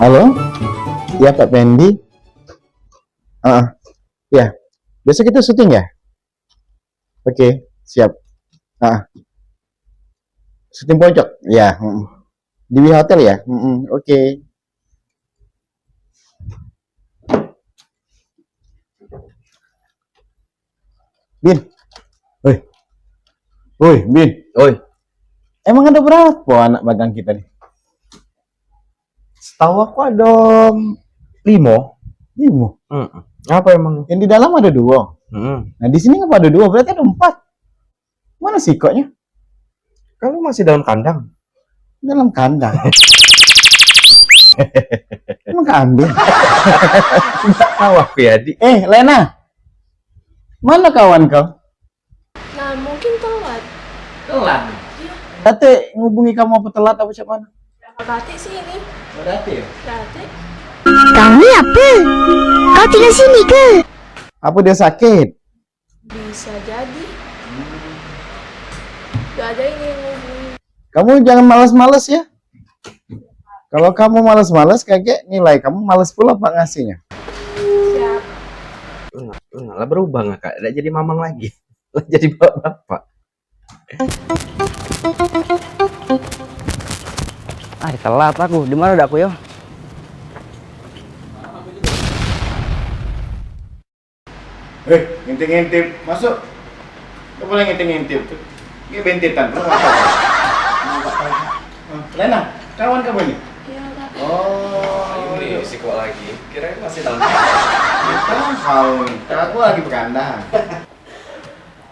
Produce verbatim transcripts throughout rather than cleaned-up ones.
Halo? Ya, Pak Pendi? Ah, ya. Besok kita syuting ya? Oke, siap. Ah. Syuting pojok? Ya, mm. Di Wi Hotel ya? Mm-mm, oke. Bin. Woi. Woi, Bin. Oi. Emang ada berapa anak magang kita nih? Setahu aku ada limo. Limo? Mm-mm. Apa emang? Yang di dalam ada dua. Mm-mm. Nah, di sini ngapa ada dua? Berarti ada empat. Mana sikoknya? Kamu masih dalam kandang. Dalam kandang? Emang kambing? Nggak tahu aku ya, Dik. Eh, Lena. Mana kawan kau? Nah, mungkin telat. Telat? Iya. Kate ngubungi kamu apa telat apa cak mana? Kate sih ini. Berarti ya? Kate. Kau ni apa? Kau tinggal sini ke? Apa dia sakit? Bisa jadi. Gak ada ini yang ngubungi. Kamu jangan males-males ya. Kalau kamu males-males, kakek nilai kamu males pula, Pak, ngasihnya. Siap. Enggak, enggak lah berubah nggak, Kak? Nggak jadi mamang lagi. Lah jadi bapak-bapak. Ah, telat aku. Di mana dak aku yo? Eh, ngintip-ngintip. Masuk. Kau boleh ngintip-ngintip. Ini bentetan. Kenapa? Lena, kawan kamu ini? Iya, Kak. Oh, ini sih kok lagi. Kirain masih dalam. Tahu nih. Aku lagi berkandang.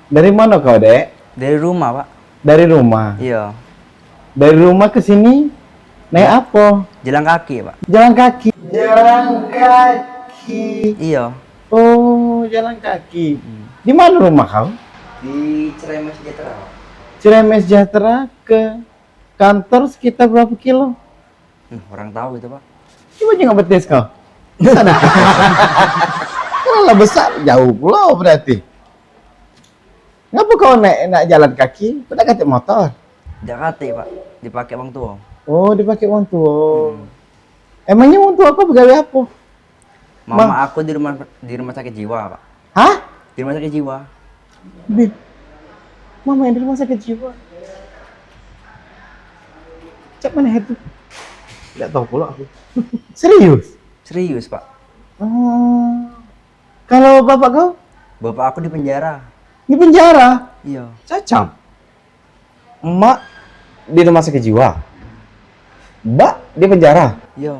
Dari mana kau, Dek? Dari rumah, Pak. Dari rumah? Iya. Dari rumah ke sini naik apa? Jalan kaki, Pak. Jalan kaki. Jalan kaki. Iya. Oh, jalan kaki. Mm. Di mana rumah kau? Di Ceremes Sejahtera, Pak. Ceremes Sejahtera ke kantor sekitar berapa kilo? Hmm, orang tahu itu, Pak. Coba jenguk betis kau. Besar dah. Kalau lah besar, jauh pulo berarti. Ngapa kau nak, nak jalan kaki? Kau nak katik motor? Dak katik, Pak. Dipakai orang tua. Oh, dipakai orang tua. Hmm. Emangnya orang tua kau begawe apa? Mama aku di rumah, di rumah sakit jiwa, Pak. Hah? Di rumah sakit jiwa. Bin, mama yang di rumah sakit jiwa. Cak mana itu? Tidak tahu pula aku. Serius? Serius, Pak. Oh. Kalau bapak kau? Bapak aku di penjara. Di penjara? Iya. Cacam. Emak di rumah sakit jiwa. Bak di penjara. Iya.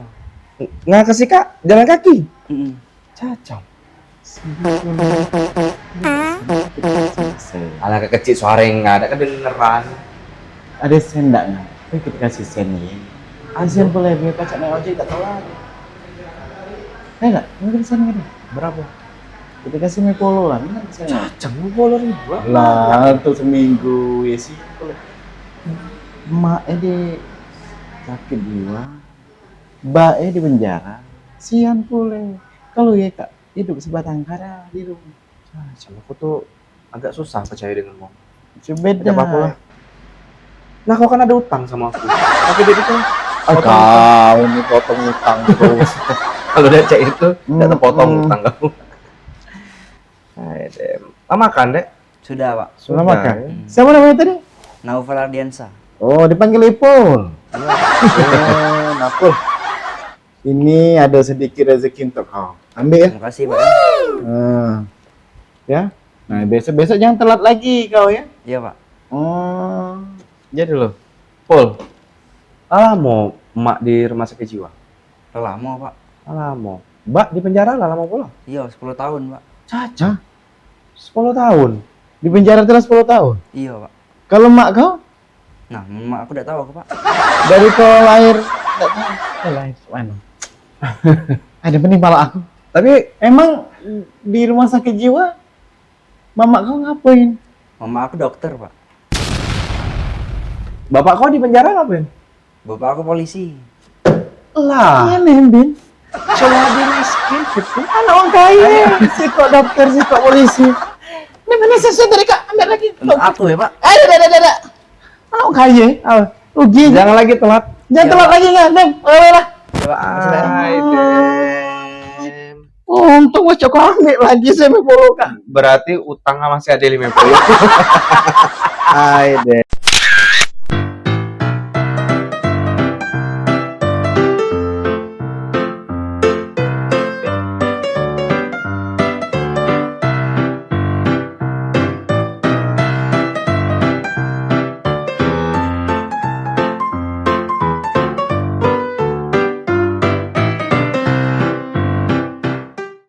Ngakasi kak jalan kaki. Mm-mm. Cacam. Anak kecil suara yang ada kedengeran. Ada sen ndak nggak? Kita kasih sen ya. Ada sen boleh biar kacak naik ojek tak tahu. Ada nggak? Mungkin sen ada. Berapa? Kita kasih lima puluh lah, bener sih. Cacang lima puluh ribu apa? Lah, untuk seminggu ya sih. Mak eh di sakit jiwa, mbak eh di penjara, sian pule. Kalau ya kak hidup sebatang kara di rumah. Cacang, aku tuh agak susah percaya dengan mom. Cuma tidak apa-apa lah. Nah, kau kan ada utang sama aku. Tapi dia itu ah, potong utang. Kau ini potong utang terus. Kalau dia cek itu, tidak terpotong utang kamu. Hai, Dem. Ah, makan, Dek? Sudah, Pak. Sudah makan? Hmm. Siapa namanya tadi? Naufal Ardiansa. Oh, dipanggil Ipul. Iya. Oh, Napul. Ini ada sedikit rezeki untuk kau. Ambil ya. Terima kasih, Pak. Hmm. Ya. Nah, besok-besok jangan telat lagi kau ya. Iya, Pak. Oh, jadi lo. Pul. Lah lamo mak di rumah sakit jiwa? Lah lamo, Pak. Lah lamo. Mbak di penjara lah lamo pula? Iya, sepuluh tahun, Pak. Caca. Sepuluh tahun. Di penjara terus sepuluh tahun? Iya, Pak. Kalau mak kau? Nah, mak aku dak tahu aku, Pak. Dari kau lahir dak tahu. Kau lahir mana? Ada pening pala aku. Tapi emang di rumah sakit jiwa mamak kau ngapain? Mamak aku dokter, Pak. Bapak kau di penjara ngapain? Bapak aku polisi. Lah. Aneh, Bin. Coba dia miskin gitu. Anak orang kaya, sikok dokter, sikok polisi. Ini mana sesen tadi, Kak? Ambil lagi. Untuk aku ya, Pak? Eh, dah, dah, dah, dah. Anak orang kaya. Ah, rugi. Jangan lagi telat. Jangan telat lagi, ya, Bin. Ayolah. Ai, dem. Untung wes cok ambek lagi lime puluh kan. Berarti utang masih ada lime puluh. Ai, dem.